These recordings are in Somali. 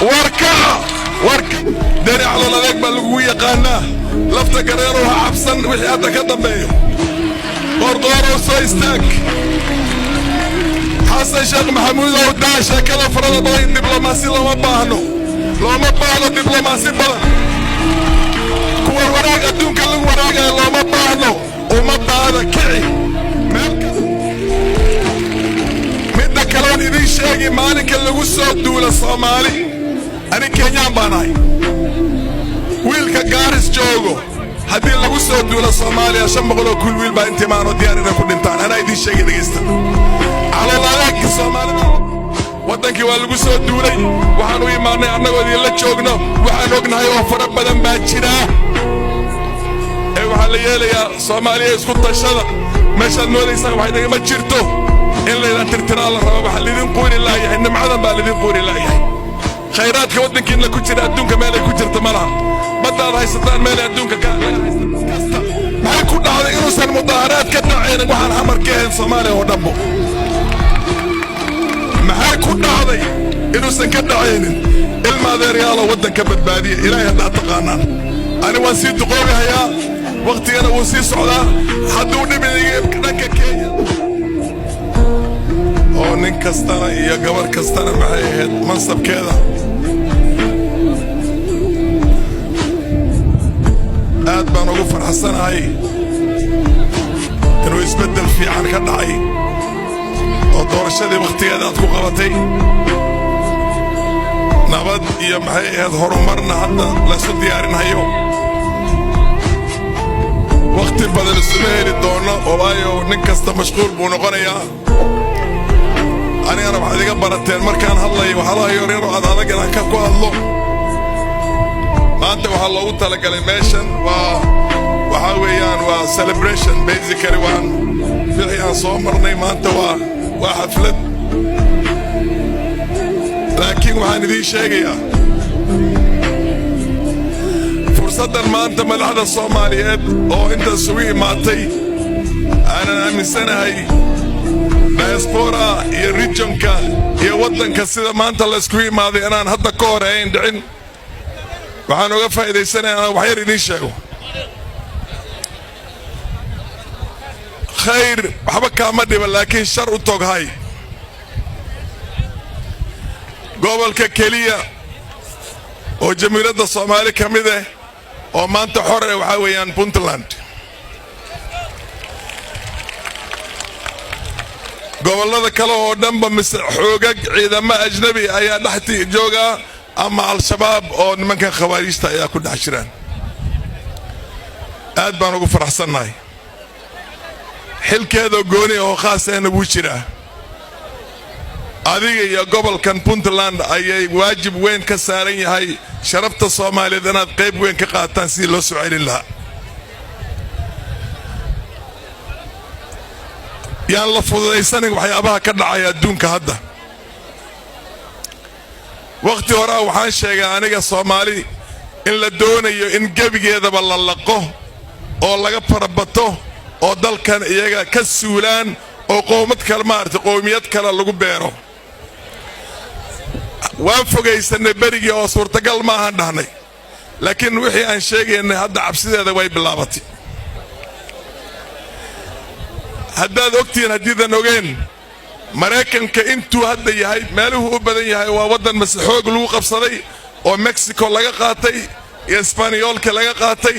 Warkaca warka Deni, calool adeeg baa lagugu yaqaanaa. Lafta gareerow, ha cabsan wixii hadda ka dambeeyo. Qoorqoorow, soo istaag. Xasan Sheekh Maxamuudow, daa sheekada farada badan. Diblomaasi looma baahno, looma baahno diblomaasi badan. Kuwa waraag adduunka lagu waraagayo looma baahno. Ummadaada kici meel kasta. Midda kaloon idiin sheegi, maalinka lagu soo duula Soomaali, ani Kenyaan baan ahay, wiilka Gaaris joogo, haddii lagu soo duulo Soomaaliya, 500,000 wiil baa intimaanoo diyaar inay ku dhintaan. Anaa idiin sheegi. Dhegaysta, calool adeeg Soomaalida. Waddankii waa lagu soo duulay. Waxaan u imaannay annagoo idinla joogno. Waxaan ognahay oo fara badan baa jira ee waxaa la yeelayaa. Soomaaliya, isku tashada. Meeshaad moodaysaan wax idagama jirto. In laydan tirtiraa la raba. Waxaa laydin quuri laayahay nimcadan baa laydin quuri laayahay. Khayraadka waddankiinna ku jira, adduunka meelay ku jirta ma laha. Baddaad haysataan, meelay adduunka ka kasta. Maxay ku dhacday inuusan mudaaharaad ka dhacaynin waxaan Xamar ka ahayn Soomaaliya oo dhanbo? Maxay ku dhacday inuusan ka dhacaynin? Ilma adeeryaalo, waddanka badbaadiya Ilaahay haddaad taqaanaan. Ani waan sii duqoobihayaa, wakhtigana wuu sii socdaa. Hadduu dhib dhanka Kenya oo nin kastana iyo gabar kastana, maxay ahayd mansabkeeda, aad baan ugu farxsanahay inuu isbeddel fiican ka dhacay oo doorashadii wakhtigeeda aad ku qabatay, nabad iyo, maxay ahayd, horumarna hadda laysu diyaarinhayo. Wakhti badan isuma heli doono, waayo nin kasta mashquul buu noqonayaa. Anigana waxaad iga barateen markaan hadlayo waxaalaha yaryaro ad adag inaan ka ku hadlo. Maanta waxaa loogu talagalay meeshan waa, waxaa weeyaan, waa celebration basically. Waan wixii aan soo marnay maanta waa xaflad, laakiin waxaan idiin sheegayaa fursaddan maanta madaxda Soomaaliyeed oo inta isugu imaatay, aanan aaminsanahay diaspora iyo regionka iyo waddanka sida maanta layskugu imaaday inaan hadda ka hor ayn dhicin. Waxaan uga faa'iidaysanaya inaan waxyar idiin sheego. Khayr waxba kaama dhiba, laakiin shar u toghay. Gobolka keliya oo jamiiladda Soomaali ka mid ah oo maanta xor eh waxaa weeyaan Puntland. Gobollada kale oo dhanba mise xoogag ciidamo ajnabi ayaa dhexti joogaa ama Al-Shabaab oo nimankan khawaariijta ayaa ku dhex jiraan. Aad baan ugu faraxsannahay. Xilkeedoo gooni oo khaas ahna wuu jiraa. Adiga iyo gobolkan Puntland ayay waajib weyn ka saaran yahay sharafta Soomaaliyeed inaad qayb weyn ka qaataan sidii loo soo celin lahaa. Yaan la fududaysanin waxyaabaha ka dhacaya adduunka hadda. Wakhti horea waxaan sheegay aniga Soomaali in la doonayo in gebigeedaba la laqo oo laga farabato oo dalkan iyaga ka suulaan oo qowmad kale, maaragtay, qowmiyad kale lagu beero. Waan fogaysannay berigii oo suurtagal ma ahan dhahnay, laakiin wixii aan sheegaynay hadda cabsideeda way bilaabatay. Haddaad ogtihiin, haddiidan ogeen, Maraykanka intuu hadda yahay meeluhuu u badan yahay waa waddan mase xoog lagu qabsaday oo Mexico laga qaatay iyo Isbaaniyoolka laga qaatay,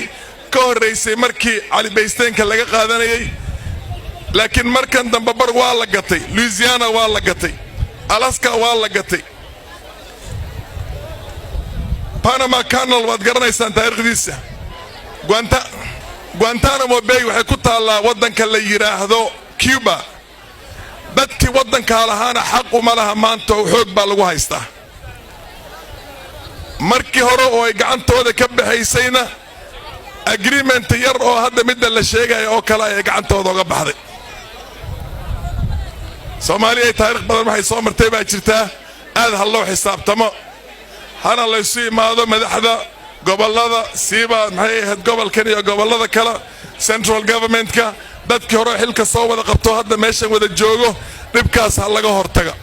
ka horraysay markii Calibaysteenka laga qaadanayay. Laakiin markan dambe bar waa la gatay. Louisiana waa la gatay, Alaska waa la gatay, Panama Canal waad garanaysaan taariikhdiisa. Guantanamo Bay waxay ku taallaa waddanka la yidhaahdo Cuba. Dadkii waddankaa lahaana xaq uma laha maanta oo xoog baa lagu haystaa. Markii hore oo ay gacantooda ka baxaysayna, agreement yar oo hadda midda la sheegaya oo kale ayay gacantooda oga baxday. Soomaaliya ay taariikh badan waxay soo martay baa jirtaa. Aad ha loo xisaabtamo, hana laysu imaado. Madaxda gobollada, siiba, maxay ahayd, gobolkan iyo gobollada kale, central governmentka, dadkii hore xilka soo wada qabto hadda meeshan wada joogo, dhibkaas ha laga hortaga.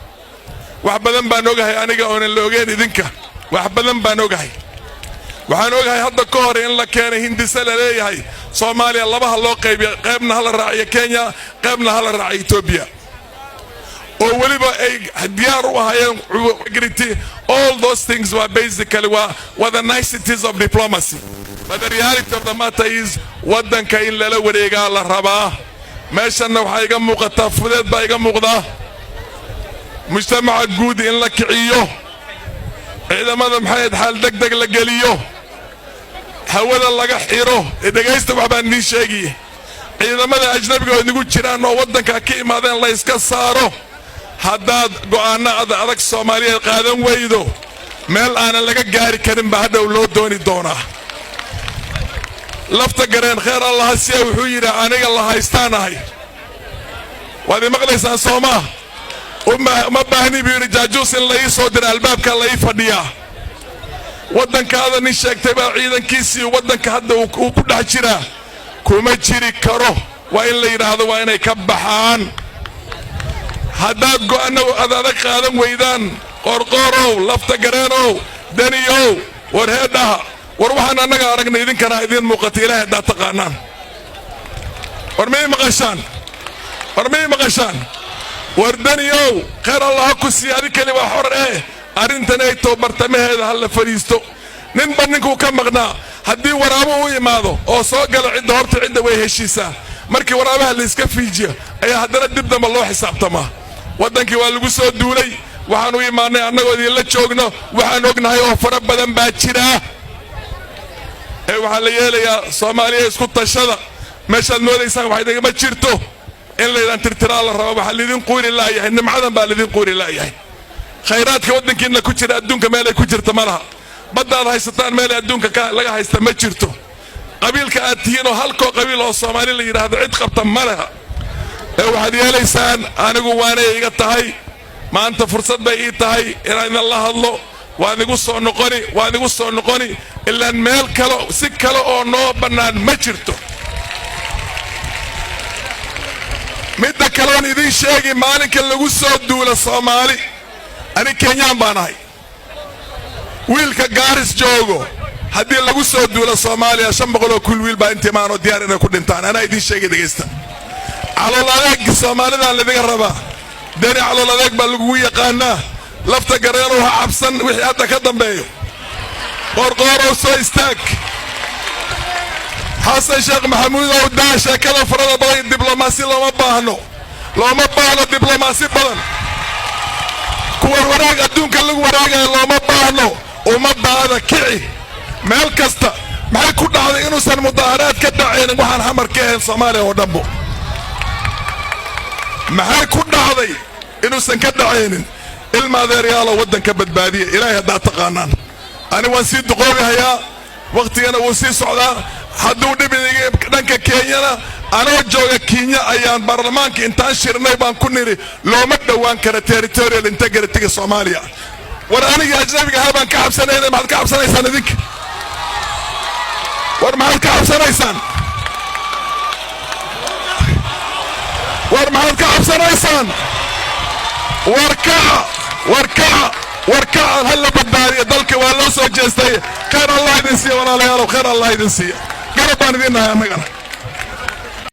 Wax badan baan ogahay aniga oonan la ogeen idinka. Wax badan baan ogahay. Waxaan ogahay hadda ka hor in la keenay hindise la leeyahay Soomaaliya labaha loo qaybiya, qaybna hala raaciyo Kenya, qaybna hala raaciyo Etoobiya, oo weliba ay diyaar u ahaayeen. All those things were basically were the niceties of diplomacy, but the reality of the matter is waddanka in lala wareegaa la rabaa. Meeshanna waxaa iga muuqataa fudeed baa iga muuqdaa. Mujtamaca guud in la kiciyo, ciidamada maxay xaal deg deg la geliyo, hawada laga xiro. Dhegaysta, wax baan idiin sheegiye. Ciidamada ajnabiga oo inagu jiraan oo waddanka ka imaadeen la yska saaro. Haddaad go'aanno adag Soomaaliyeed qaadan weydo, meel aanan laga gaari karin baa hadhow loo dooni doonaa. Lafta Gareen, kheer Allaha siya, wuxuu yidhi: "Aniga la haystaan ahay." Waad i maqlaysaan, soomaa? Uma baahni, buu yidhi, jaajuus in la ii soo dira, albaabka la ii fadhiyaa. Waddankaada nin sheegtay baa ciidankiisii waddanka hadda uu ku dhex jiraa. Kuma jiri karo. Waa in la yidhaahdo waa inay ka baxaan. Haddaad go'aanno ad adag qaadan weydaan, Qoorqoorow, Lafta Gareenow, Daniyow, war heedhaha, war waxaan annaga aragnay idinkana idiin muuqata. Ilahay haddaad taqaanaan, war may maqashaan? War may maqashaan? War Daniyow, khayr Allah ha ku siiya, adig keli waa xor eh. Arrintan ay too bartamaheeda ha la fadhiisto. Ninba ninkuu ka maqnaa haddii waraabo u imaado oo soo galo cidda, horta cidda way heshiisaa. Markii waraabaha layska fiijiyo ayaa haddana dib damba loo xisaabtamaa. Waddankii waa lagu soo duulay. Waxaan u imaannay annagoo idinla joogno. Waxaan ognahay oo fara badan baa jira ee waxaa la yeelayaa. Soomaaliya, isku tashada. Meeshaad moodaysaan wax idingama jirto. In laydan tirtiraa la raba. Waxaa laydin quuri laayahay nimcadan baa laydin quuri laayahay. Khayraadka waddankiinna ku jira adduunka meelay ku jirta ma laha. Baddaad haysataan meelay adduunka laga haysta ma jirto. Qabiilka aad tihiin oo halkoo qabiil oo Soomaali la yidhaahdo cid qabta ma leha. Ee waxaad yeelaysaan, anigu waanay iga tahay, maanta fursad bay ii tahay inaan idin la hadlo. Waan igu soo noqoni, waan igu soo noqoni, ilaan meel kale si kale oo noo bannaan ma jirto. Midda kaleon idiin sheegi, maalinka lagu soo duula Soomaali, ani Kenyaan baan ahay. Wiilka Gaaris joogo haddii lagu soo duulo Soomaaliya, 500,000 wiil baa inta imaanoo diyaar inay ku dhintaan. Anaa idiin sheegay. Dhegaysta, calool adeeg Soomaalidan laidiga rabaa. Deni, calool adeeg baa lagugu yaqaanaa. Lafta Gareenow, ha cabsan wixii hadda ka dambeeyo. Qoorqoorow, soo istaag. Xasan Sheekh Maxamuudow, daa sheekada farada badan. Diblomaasi looma baahno, looma baahno diblomaasi badan. Kuwar waraag adduunka lagu waraagaya looma baahno. Ummadaada kici meel kasta. Maxay ku dhacday inuusan mudaaharaad ka dhacaynin waxaan Xamar ka ahayn Soomaaliya oo dhanbo? Maxay ku dhacday inuusan ka dhacaynin? Ilma adeeryaalo, waddanka badbaadiya, Ilaahay haddaad taqaanaan. Ani waan sii duqoobihayaa, wakhtigana wuu sii socdaa. Hadduu dhib dhanka Kenyana, anoo jooga Kenya ayaan baarlamaanka intaan shirnay baan ku nidhi looma dhowaan kara territorial integrity-ga Soomaaliya. War aniga ajnabiga ahaa baan ka cabsanayna, maxaad ka cabsanaysaan idinka? War maxaad ka cabsanaysaan? War maxaad ka cabsanaysaan? War kaca, war kaca, war kaca, ha la badbaadiya dalka. Waa loo soo jeestay. Khayr Allah idin siiya, walaalayaalow, khayr Allah idin siiya. Garab baan idin nahay annagana.